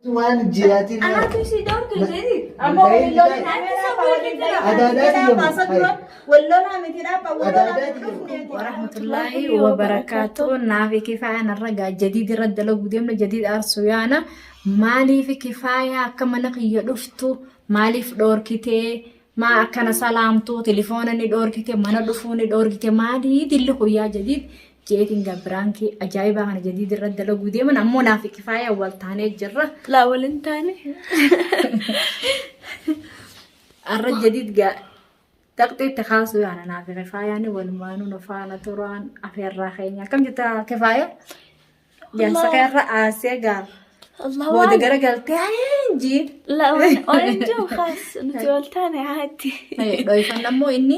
Waan jiraatiin. Anaatu isii dhorke jedhi. Ammoo waliin lolin. Warahmatullahi wabarakaatu. Naafi kifaayaan har'a gaa jadiid irra dalaguu deemna, jadiid aarsuu yaana. Maaliif kifaayaa akka mana kiyya dhuftu maaliif dhoorkitee, maa akkana salaamtu, tilifoona ni dhoorkite, mana dhufuu ni dhoorkite, maalii dilli kuyyaa jadiid jeetiin gaa biraankii ajaa'ibaa kana jadiid irra dalaguu deeman. Ammoo naafi kifaayaa wal taanee jirra. Laa waliin taane. Har'a jadiid gaa dhaqxee itti kaasuu yaana. Naafi kifaayaan walumaanuu nu faana turaan afeerraa keenya. Akkam jirta kifaaya? Jaarsa kee irra aasee gaa. Allah Booda gara galtee ayeen jii. La waan jiru kaas nuti wal taane haati. Dhoyfanna immoo inni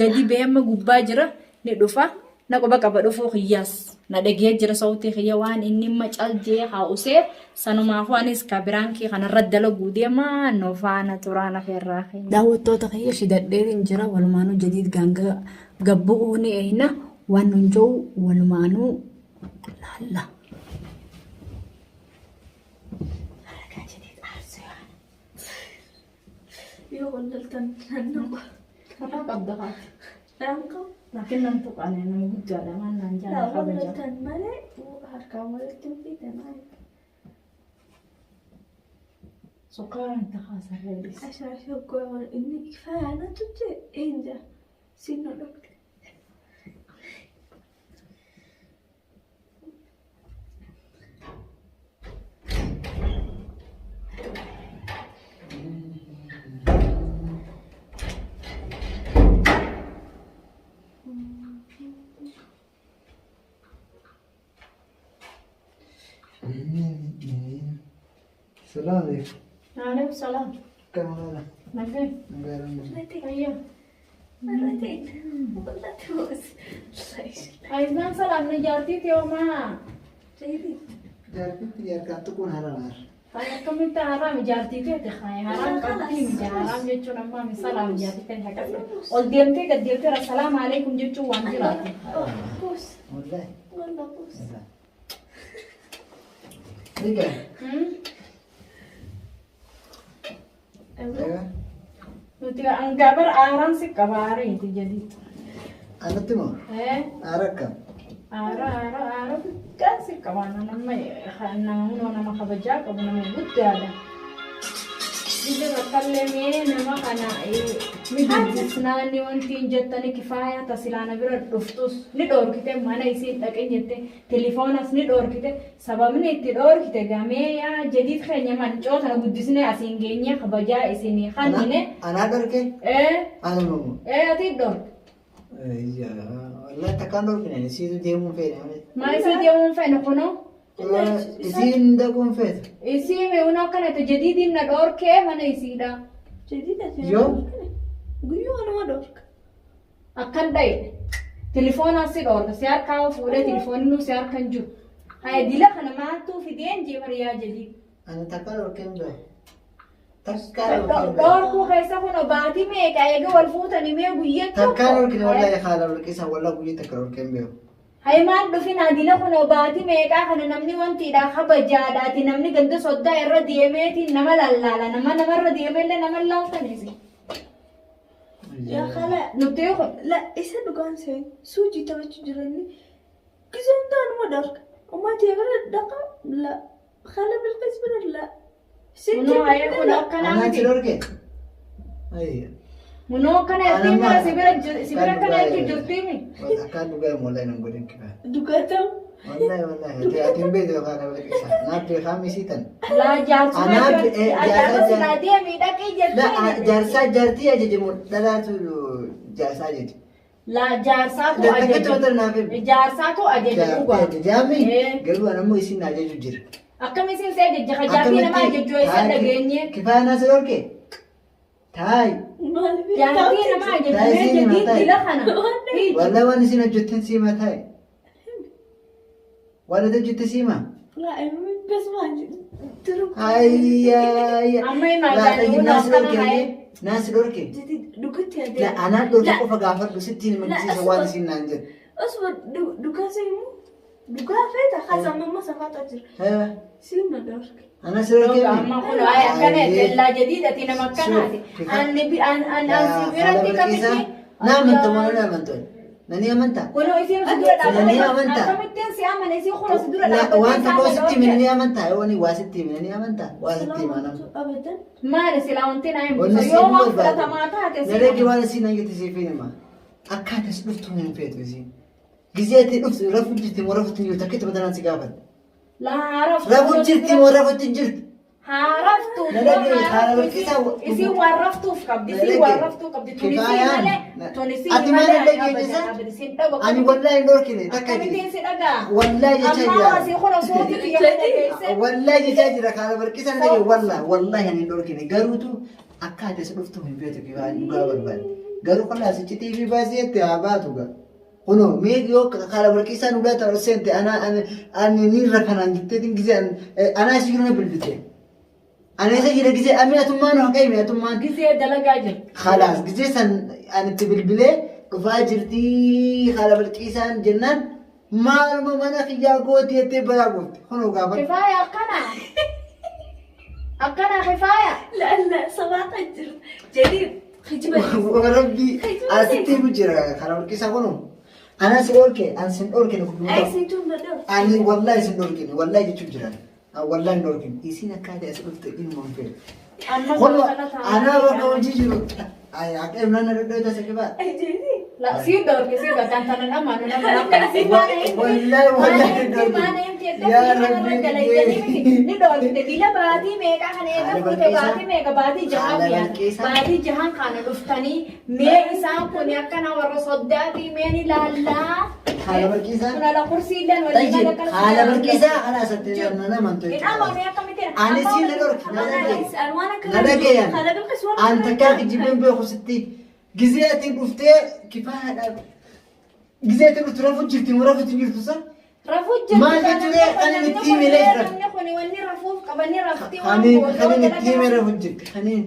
gadi beema gubbaa jira, ni dhufa. Na quba qaba dhufuu kiyyaas. Na dhagee jira sawtii kiyya waan inni imma cal jee haa'usee sanumaafuu anis ka biraankii kanarra dalaguu deema, nu faana turaan afeerraa keenya. Daawwattoota kiyya, shidadheetiin jira. Walumaanuu jadiid gaanga gabbu'uu ni eeyna, waan nun jiru walumaanuu laalla. Harkaa jadiid aarsee waan. Yoo wal loltan naannoo. Karaa qabda kaati. Naan qabu. Laakiin nan tuqane, nama guddaadha waan naan Laa jaan wal kabaja. loltan malee harkaan walitti hin fiitan. Sukkaara itti kaasarree dhis. Ashaashoo goon inni kifaayaa natu jee eenja siin nu dhokte. Salaam alaikum. Alaikum salaam. Akkam haala? Nagee. Nagaadhaan. Fayyaa. Marrateen. Wallatti boos. Aizaan salaam na jaartii teewomaa. Jaartitti jaarkaan tuquun haraam. Akkamitti haraam? Jaartii teete haraam qabdii miti. Haraam jechuun ammaa mi salaam jaartii teete akkas ol deemtee gad deemtee assalaamu alaikum jechuun waan jiraatu. Boos. Wallahi. Walla boos. Diga. Egaa. Nuti hangaa bara aaraan si qaba, aariiti jedhi. Anatti moo? Aara akkam? Aara aara aara guddaan si qaba. Nama nama hunoo nama kabajaa qabu, nama guddaadha. Biyya bakkallee mee nama kana ni dubbisnaanni wanti hin jettani. Kifaayaa tasilaana bira dhuftus ni dhoorkite, mana isiin dhaqin jette, tilifoonas ni dhoorkite. Sababni itti dhoorkite gamee yaa jadiid keenya mancoo tana guddisnee asiin geenyee kabajaa isinii kannine. Anaa dhorke? Ee. Ana moo? Ee, ati dhoorke. Wallahi takkaan dhorkine, isiitu deemuun feene malee. Maa isii deemuun feene kunoo? Isiin dhaquun feetu. Isii mee'uun akkana ta'e, jadiidiin na dhoorkee mana isiidha. Jadiida. Yoo? Guyyuu anuma dhorka. Akkan dha'e. Tilifoonaan si dhoorka. Si harkaa fuudhee tilifoonni nuu si harka hin jiru. Haya, dila kana maaltuu fideen jee bariyaa jadiid. Ana takkaan dhorkeen beeku. Takkaan dhorkeen beeku. Dhoorkuu keessa kun baatii meeqa eega wal fuutanii mee guyyaa tokko. Takkaan dhorkine wallahi, haala dhorkisan wallahi guyyaa takka dhorkeen beeku. Hayi, maal dhufin adila kun baatii meeqaa kana namni wantiidha kabajaadhaati, namni ganda soddaa irra deemeetiin nama lallaala, nama namarra deemeellee nama laaltanis. Yaa khala. Nuti kun La isa dhugaan seen suujii taphachuu jiranni gisee hundaa anuma dhorka. Ummati bira dhaqa la khala Bilqis bira la. Kunoo hayee kun akkanaa Anaan si miti. dhorke? Ayya. Kunoo akkana jettii bira si bira si bira akkana jechuu jirtiimi. Akkaan dhugaa wallahi nan godhin kifaa. Dhugaa ta'u. Wallahi wallahi ati hin beektu haala dhorkisa. Naaf beekaa misii tan. Laa jaarsuma Anaaf, jaarsa silaa deemii dhaqii jettee. Jaarsaa jaartii ajajamu, dhalaatu jaarsaa ajaja. Laa jaarsaatu Takkatti ajaja. wanta naaf himi. Jaarsaatu ajaja dhugaa. Jaartii ajajaami Eh. garuu anammoo isin ajaju jira. Akkam isin see ajajja ka jaartii nama ajajju eessa dhageenye? Kifaa naa si dhorke? Taayi. Maaliif? Jaartii nama ajajju Taayi mee siin jadiid hima taayi. dila kana. Wallahi waan isin hojjettan si hima taayi. Waan ati hojjette si hima. Laa bas maal jiru. Ayyaa. Amma himaa Laa jaartii naa si akkana dhorke? haye. Naa si dhorke? Dhugatti La adeema. anaan dhorke qofa gaafadhu, sittiin himachiisa waan isin naan jedhu. Osuma dhugaa seemu dhugaa feeta haasa amma safaata jira. Eh. Siin na dhorke. Ana si dhorkee mi? Amma kun ay akkana jellaa jadiidati nama akkanaati. Anni bi an an an si biratti kamitti. Na amanta moo na amantu? Nani amanta? Kunoo isiin si dura Nani dhaabbatte. amanta? Akkamittiin si amane isiin kunoo si dura dhaabbatte. Waan tokko sitti hime nani amanta? Yoo ani waa sitti hime nani amanta? Waa sitti hima nama. Abadan. Maali silaa wanti naa Wanni himtu si yoo himuu waan barbaadu. fudhatamaa taate si. Naregi waan isiin hangete siif hin hima. Akka ati as dhuftu hin feetu isiin. Gizee ati dhuftu rafu jirti moo rafutti hin jirtu akka itti batanaan si gaafadha. Laa raftu. Rafu jirti moo rafutti hin jirtu? Haa raftu. Nalagee, haala barsiisaa- Isiin waan raftuuf qabdi. Isiin waan raftuu qabdi. Tunisii Kifaayaan. malee. Tunisii Ati maal malee. dhaggeeffisa? Isiin dhago. Ani wallahi hin dhorkine takka Akkamittiin jira. si dhagaa? Wallahi jechaa Ammaa jira. asii kun osoo kiyya kana geesse. Wallahi jechaa jira kaana barqisan dhage wallahi wallahi ani hin dhorkine garuutu akka ati as dhuftu hin beektu kifaayaan dhugaa barbaade. Garuu kalaas iccitii fi baasii jette haa baatu gaa. Kunoo mee yoo kaala barqiisaan dhugaa ta'u seente ana ani ni rafanaan jetteetiin gisee anaa isii na bilbite. Ana isa jira gisee ami atummaan haqa hime atummaan. Gisee dalagaa jirti. Khalaas gisee san ani itti bilbilee dhufaa jirtii haala barqiisaan jennaan maaluma mana kiyyaa gooti jettee balaa gooti. Kunoo gaafa. Kifaaya akkana. Akkana kifaaya. لا لا صباح الجر جديد خجبت Rabbi asitti himu jira karaa barqiisaa kunoo. Anaa si dhorke an sin dhorke ni اي kubbu. سيتون بدو Ani wallahi sin dhorkine wallahi jechuun jiran. Wallahi hin dhorkine. Isiin akka ati as dhufte ilma hin feetu. Amma Kunoo kana anaa bakka hojii jiru. Akka himnaan na dhodhoo tasa kibaa. اي جديد La sii dhorke sii dhorke kan tana nama nu nama nama. Wallahi wallahi hin Maana dhorkine. himti Yaa jettee Rabbi. ni dhorkite dila baatii meeqa kana eega fuute baatii meeqa baatii jahaan Haala barkeessaa. baatii jahaan kana dhuftanii mee isaan kun akkana warra soddaatii mee ni laallaa. Haala barkeessaa. Kun ala kursiilleen waliin Tayyib haala barkeessaa haala asatti nama amantu Hin jechuudha. amanu akkamitti Ani siin na dhorke na dhagee. الوانك Na dhagee خلا بالقس An takkaa kijibeen beeku sitti gizee ati dhuftee kifaadha. Gizee ati dhuftu rafu jirti moo rafutti hin jirtu sa? Rafuu jirti. Maal jechuudha? Kan inni itti himee rafu. Namni kun wanni rafuuf qabanni rafti waan Kaniin booda kaniin itti himee dalagaa. rafu jirti. Kaniin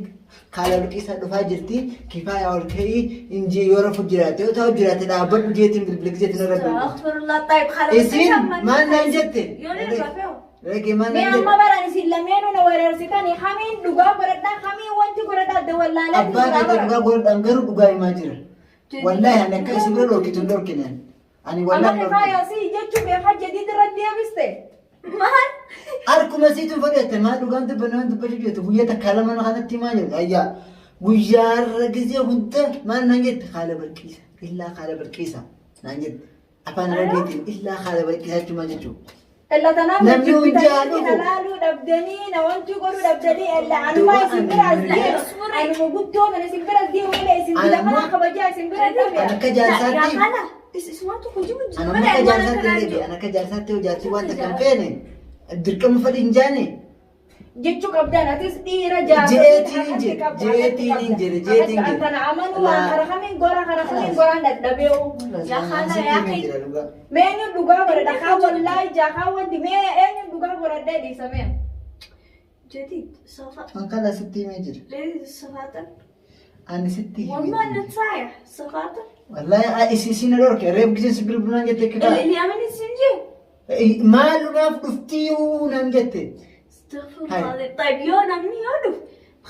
haala barkeessaa dhufaa jirti kifaaya ol ka'ii injii yoo rafu jiraate yoo ta'u jiraate dhaabbadhu jeetiin bilbila gizeetiin irra bilbila. استغفر الله طيب خلا Isiin maal naan jette? يوني رفعه Dhagee maal Mee naan amma jette? baran isin lameenuu na weerarsitanii hamiin dhugaa godhadhaa hamiin wanti godhadhaa adda wallaalaa Abbaa keetii dhugaa godhadhaan garuu dhugaa himaa jira. Wallaahi ani akka isin bira dhorkitu hin dhorkine. Ani Amma wallaahi hin dhorkine. kifaaya si jechuun beekaa jadiid irra deebiste. مال Harkuma siitu fudhatte maal dhugaan dubbanne waan dubbachuu jirtu guyyaa takka lama kanatti himaa jirtu. Ayyaa guyyaarra gizee hunda maal naan jette haala barqiisa illaa haala barqiisa naan jette afaan arabiitiin illaa haala barqiisa jechuun maal jechuudha. Ella tanaaf Namni hundi haa jibbitanii dhufu. na laaluu dhabdanii na wanti godhuu dhabdanii ella anumaa isin bira as deemu. Anuma guddoo kana isin bira as deemu malee isin Anuma- bila mana kabajaa isin bira dhabe. An akka لا يا jaarsaatti خلا اسمعتوا خجبت an amma akka jaarsaatti illee an akka jaarsaatti jaartii waan takka hin feene dirqama fadhi hin jaane. Jechuu qabdan atis dhiira Jeetiin hin jedhe, jeetiin hin jedhe, jeetiin hin jedhe. Kana amanuu waan kara kamiin gora kara kamiin goraan dadhabee'u. Yaa haala, yaa Sitti jira dhugaa. Mee eenyuun dhugaa godhadha kaa wallaahi jaa kaa wanti mee eenyuun dhugaa godhadhee dhiisamee. جديد صفا An kana sitti himee jira. ليه صفاتا Ani sitti والله himee jira. نتصايح صفاتا Wallaahi isin na dhorke reef giseen si bilbilaan jette kifaa. اللي عمل السنجي Maalumaaf dhuftiyyuu naan jette. استغفر هاي. الله العظيم. طيب يونا من يولف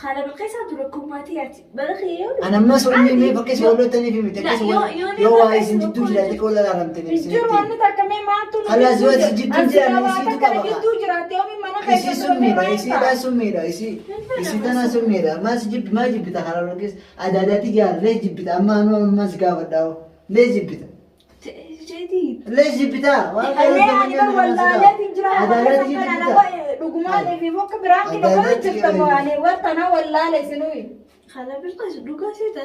خالة بالقيس هدول ماتياتي بلغي يولف Ani ammas wanni mee bakka isin wal fi miti La, akkas yoo- yoo waa yoo isin jidduu jiraate qola laalamtanii Hin isin jiru wanni takka mee maaltu nu Kalaas jidduu yoo jira? ati jidduu Ani jiraanne silaa waa isiitu takka na qaba. jidduu jiraatte yoomiin mana Isii keessa sun miidha, dhufee isiidhaa maal sun miidha, isii isii tanaa sun miidha. Maas jibbi maa jibbita karaa yookiis adaadaatti jaarree jibbita amma anuu ammas gaafadhaa lee jibbita. جديد Lee jibbita waan Illee ani bar wallaaleetiin jira Adaadaatti jibbita. dhugumaan fi bokka biraan kino bara jirta mo'anii wartana wallaale isinuyi. خالة بالقيس دوكا سيتا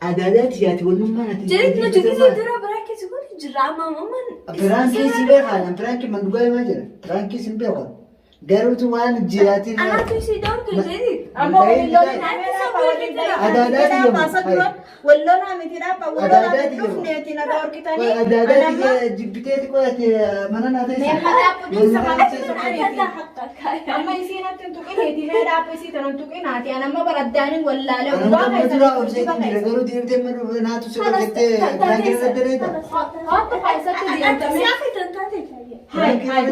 Adaadaatti yaati walummaan ati. جديد نجديد درا براكي تقول جرا ماما من Piraankii si beekaa piraankii man dhugaa himaa jira. Piraankii si beekaa. Garuutu waan jiraatiin. انا تمشي دورك جديد Amma waliin lolli wallolaa miti dhaabba wallolaa miti dhufneeti na dhorkitanii. Adaadaatti jibbiteeti qo'ate mana naa Mee ta'e. haadha dhiisa هذا حقك Amma isiin atti hin tuqiniiti mee dhaabba isii tana hin tuqinaati ani amma baraddaaniin wallaalee Anuma dhugaa amma dura obseetiin jira garuu deemtee mana naatu si hojjettee piraankii irratti daleeta. Haattu keessatti انت deemtame. سياقي تنتهي Hai, hai.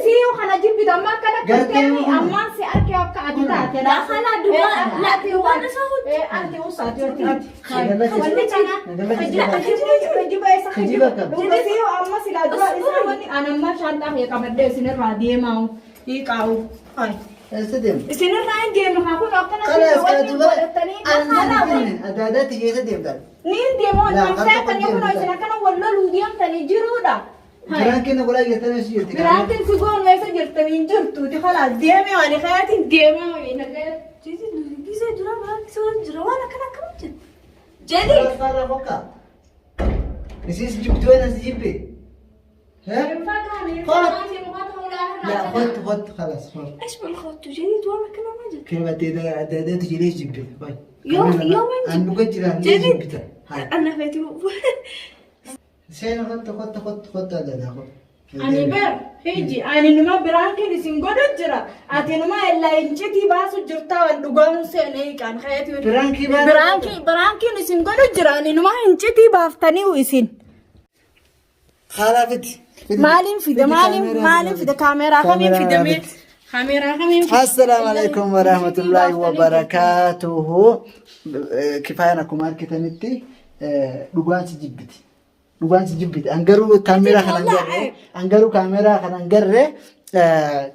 Siyu kana jibbita amma akkana Gartee turteemi moo? ammaan si arke akka ati taate. La kana duwwaa la duwwaa isa hundi. Ati usaati ati. Nagalatti. Wanni kana Nagalatti. kijiba kijiba isa Kijiba kam? Dhuga siyu amma silaa dura isa wanni anamma shaanxaa kee qabadhee isinirraa deemaa'u hiiqaa'u. Hai. Eessa deemta? Isinirraa hin deemnu haa kun akkana Kalaas wanni kaatuba. godhatanii kana wanni. Adaadaatti keessa deemta. Niin deemoo Laa, kan kan seetanii tokko kunoo isin deemta. akkana wal loluu deemtanii jiruudha. Hai. Biraan kenna godhaa jirtan eessa jirti? Biraantiin si goonu eessa jirtanii hin jirtuuti kalaas deemee ani kayatiin deemee wayii nagaya. Gisee dura biraan isa waliin jira waan akkana akkam jira. Jedhi. Farra bokka. Isis jibbitu waan as jibbe. لا خد خد خلاص خد. ايش بالخط جديد والله كلام ما جد. كلمة adaadaatti jedhee jibbe. يوم يوم An dhuga jiraan جديد. jibbita. Hai. انا فاتي Seena خد خد خد خد adaadaa خد. Ani ber hiji ani numa biraantiin isin godhu jira ati numa illaa incitii baasu jirta waan dhugaan seenee hiikaan kayatii. Biraankii baala. Biraankiin biraankiin isin godhu jira ani numa incitii baaftanii isin. Haalaa fiti. Maaliin fide maaliin maaliin fide kaameeraa kamiin fide mee kaameeraa kamiin fide. Assalaamu alaikum warahmatullahi wabarakaatuhu. Kifaayaan akkuma argitanitti dhugaan si jibbiti. Dhugaan si jibbiti. An garuu kaameeraa kana hin garre. An garuu kaameeraa kana hin garre.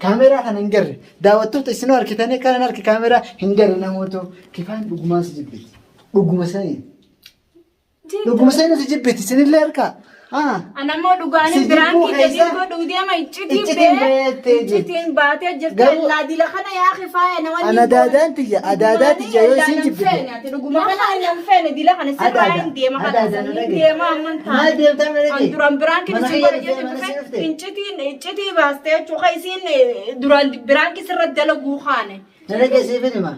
Kaameeraa kana hin garre. Daawwattoota isinoo argitanii kanan arge kaameeraa hin garre namoota kifaayaan dhugumaan si jibbiti. Dhuguma sanii. Dhuguma sanii si jibbiti. Isinillee harkaa. Anammoo dhugaanin Si jibbuu biraankii keessa jedhii godhuu deema iccitiin iccitiin bee beektee jirti. iccitiin baatee jirti Garuu- illaa dila kana yaa kifaaya nama Ana adaadaan tiyya, adaadaa tiyya yoo isin jibbite. Dhuguma kana hin feene dila kana sirraa hin deema kana hin deema amman Maal deemtaa mana An duraan biraankii Mana isin kiyya godhe dhuftee, mana si jechuun dhufte? iccitiin iccitii baastee jechuudha isiin duraan biraankii sirra dalaguu kaane. Nana geessiifin hima.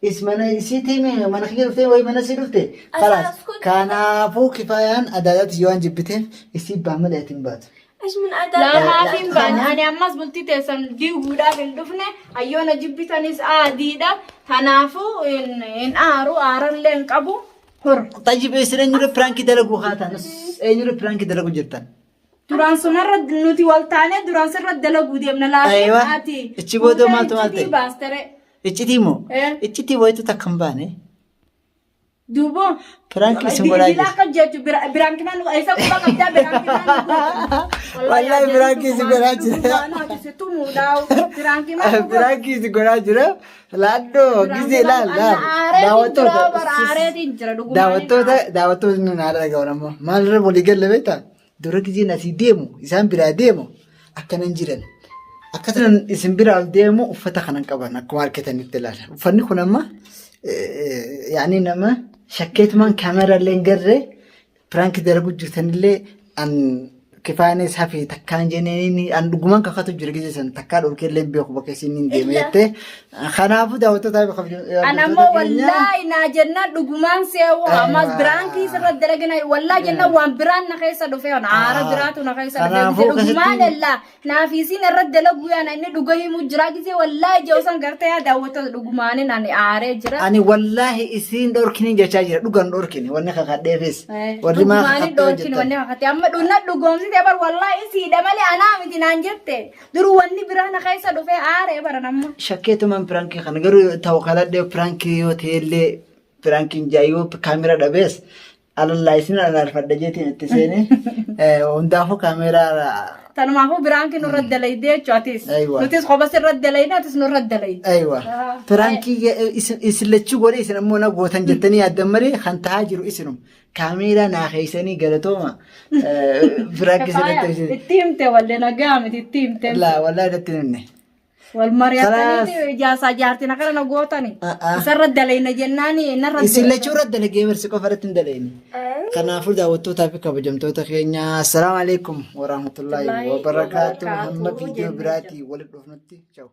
Is mana isiitii mana kiyya dhuftee wayi mana sii dhufte. Kalaas kanaafuu kifaayaan adaadaatti yoo an jibbiteef isii baa malee ati hin baatu. ايش من اداء Lamaaf hin baane ani ammas bultii teessan diiguudhaaf hin dhufne ayyoona jibbitanis aadiidha. Kanaafuu hin aaru aarallee hin qabu hor. Xayyib isin eenyudha piraankii dalaguu haa ta'an eenyudha piraankii dalaguu jirtan. Duraan sunarra nuti wal taanee duraan sirra dalaguu deemna laakiin Aywa. ati. Ichi booda maaltu maal ta'e? Iccitii baastere. Iccitii moo? Eh. Iccitii wayitu takka hin baane. Duubo. Piraankii isin godhaa Dila jirti. akka jechu biraankinaan isa quba qabdaa biraankinaan. Wallahi piraankii isin godhaa jira. Biraankinaan. Piraankii isin godhaa jira. Laaddoo gisee laal laal. Daawwattoota. Daawwattoota daawwattoota nun haala dhaga'uun ammoo maalirra walii galle beektaa? Dura giseen asii deemu isaan biraa deemu akkanan jiran. Akkasumas isin biraa ol deemu uffata kanan qaban akkuma argitanitti ilaala. Uffanni kun amma yaani nama shakkeetumaan kaameraa illee hin garree piraankii dalaguu jirtanillee an kifaanis hafi takkaan jeneen an dhugumaan kakatu jira gisee san takkaa dhorkee illee hin beeku bakka isin hin deeme jettee. Kanaafuu daawwattoota An ammoo wallaahi naa jennaan dhugumaan seewoo ammas biraankii sirra dalagina wallaahi jennaan waan biraan na keessa dhufe aara biraatu na keessa dhufe Kanaafuu dhugumaan akkasitti- ellaa naaf isiin irra dalaguu yaana inni dhuga himuu jira gisee wallaahi jehusan gartee yaa daawwattoota dhugumaanin ani aaree jira. Ani wallaahi isiin dhorkini jechaa jira dhugan dhorkini wanni kakadheefis. Warri maa Dhugumaanin kakattee dhorkin hojjetan. wanni kakate amma dhunna dhugoomsite bar wallaahi isiidha malee anaa miti naan jette duruu wanni biraa na keessa dhufe aaree baran amma. Shakkeetumaan piraankii kana garuu ta'u kaladhee piraankii yoo ta'ellee piraankiin jaayoo kaameraa dhabees alallaa isin alaalfadha jeetiin itti seenee hundaafuu kaameraa Tanumaafuu biraanki nurra dalaydee jechuudha atis. Aywa. Nutis qobas irra dalayna atis nurra dalayde. Aywa. Piraankii isin lachuu godhe isin ammoo na gootan jettanii yaaddan malee kan tahaa jiru isinum. Kaameeraa naa keessanii galatooma. Piraankii isin itti Itti himte wallee nagaa miti itti himte. Laa wallaahi irratti hin himne. Wal mari'atanii jaasaa jaartiin akkana na gootani. Ah, ah. Isarra dalayna jennaani narra Isin lachuu irratti dalagee barsi qofa irratti hin dalayne. Kanaafuu daawwattootaa fi kabajamtoota keenya assalaamu alaikum warahmatullaahi wabarakaatuh. Hamma viidiyoo biraatii walitti dhufnutti. Ciao.